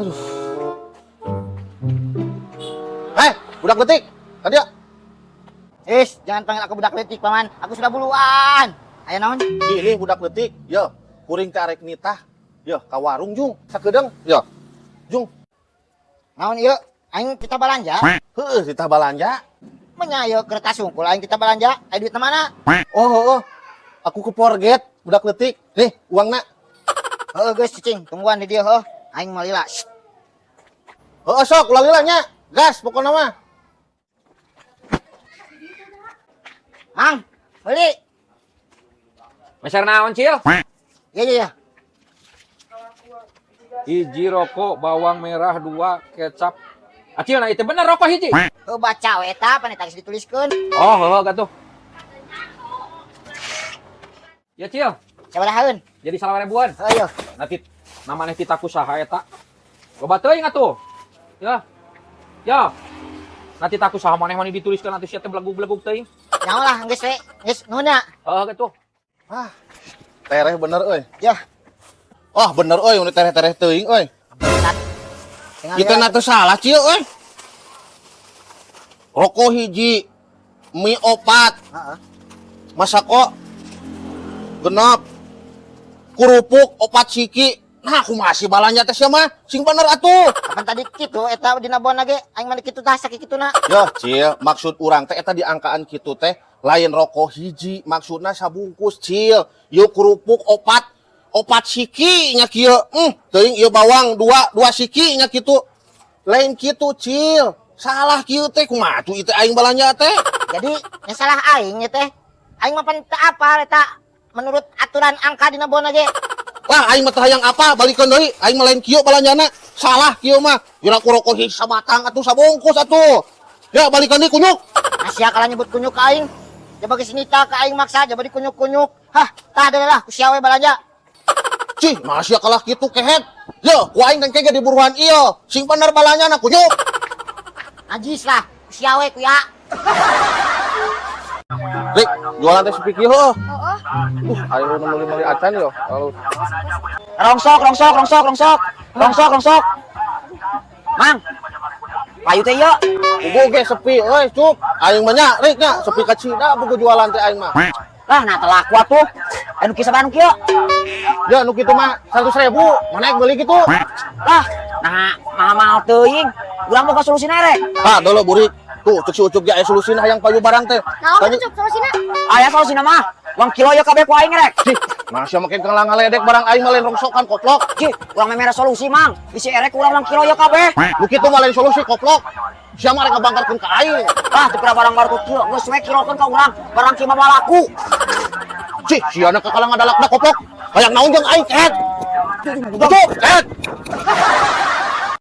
Aduh. Eh, budak leutik. Tadi ya. Is, jangan panggil aku budak leutik, Paman. Aku sudah buluan. Aya naon? Ini budak leutik. Yo, kuring teh arek nitah. Yo, ka warung jung, sakedeung. Yo. Jung. Naon ieu? Aing kita balanja. Heueuh, titah balanja. Menya ieu kertas sungkul aing kita balanja. Aya duit mana? Oh, oh, oh. Aku ke forget, budak leutik. Nih, uangna. Heueuh geus cicing, tungguan di dieu heuh. Aing mau lila. Shh. Heueuh sok, ulah lila nya. Gas pokona mah. Mang, beli. Meser naon, Cil? Iya iya iya. Hiji rokok, bawang merah dua, kecap. Acil, nah itu bener rokok hiji. Heuh baca we eta pan eta geus dituliskeun. Oh, heuh gatuh. Ya, Cil. Sabarahaeun? Jadi salah ribuan. Heuh ieu. Nanti namanya titaku saha eta. Loba teuing atuh. Ya. Ya. Nanti taku saha maneh mani dituliskeun atuh sia teh belegug-belegug teuing. Nyaho lah geus we. Geus nuhun nya. Heuh gatuh. Ah, tereh bener euy. Ya. Oh, bener euy, ini tereh-tereh teuing euy. Bangsat. Tinggal Kita lila. na teu salah cil euy. Rokok hiji, mie opat, Heeh. masako genep, kerupuk opat siki. Nah, aku masih balanja teh sia mah. Sing bener atuh. Kapan tadi kitu eta dina bon ge aing mah kitu tah sakitu kituna. Yo, Cil, maksud urang teh eta diangkaan kitu teh lain rokok hiji, maksudna sabungkus, Cil. Yeuh kerupuk opat, opat siki nya kieu. Teuing ieu bawang dua, dua siki nya kitu. Lain kitu, Cil. Salah kieu teh kumaha tuh ieu teh aing balanja teh. Jadi yang salah aing nya teh. Aing mah pan teu apal eta menurut aturan angka dina bon ge. Wah, aing mah teu hayang apa, balikeun deui. Aing mah lain kieu balanjana. Salah kieu mah. Kira ku rokok hiji sabatang atuh sabungkus atuh. Ya balikeun deui kunyuk. Sia kalah nyebut kunyuk ka aing. Coba geus nita ka aing maksa coba dikunyuk-kunyuk. Hah, tah deui lah ku sia we balanja. Cih, masih kalah kitu kehet. Yo, ku aing teh ge diburuhan ieu. Sing bener balanjana kunyuk. Najis lah, ku sia we ku ya. Rik, jualan teh sepi kieu heuh. Oh, Ayo nu meuli-meuli acan yo. Lalu Rongsok, rongsok, rongsok, rongsok. Rongsok, rongsok. Mang. Payu teh ieu. Bubu ge sepi euy, cuk. Aing mah nya, Rik nya, sepi ka Cina buku jualan teh aing mah. Lah nah telaku atuh. Anu kieu sabaraha nu kieu? Ya nu kitu mah 100.000, mana yang beli gitu? Lah, nah mahal-mahal teuing. Urang boga solusina rek. Ah, dulu burik. Tuh, cek si Ucup ge aya solusina hayang payu barang teh. Naon Tanya- Ucup solusina? Aya solusina mah. Uang kilo ieu kabeh ku aing rek. Cih, nah sia make kalah ngaledek barang aing mah lain rongsokan koplok. Cih, urang mah mere solusi mang. Bisi erek urang uang kilo ieu kabeh. Nu kitu mah lain solusi koplok. Sia mah rek ngabangkarkeun ka aing. Lah, teu pira barang baru kieu, geus we kilokeun ka urang. Barang kieu mah moal laku. Cih, sia na kakalah ngadalakna koplok. Hayang naon jeung aing kehet. Ucup, kehet.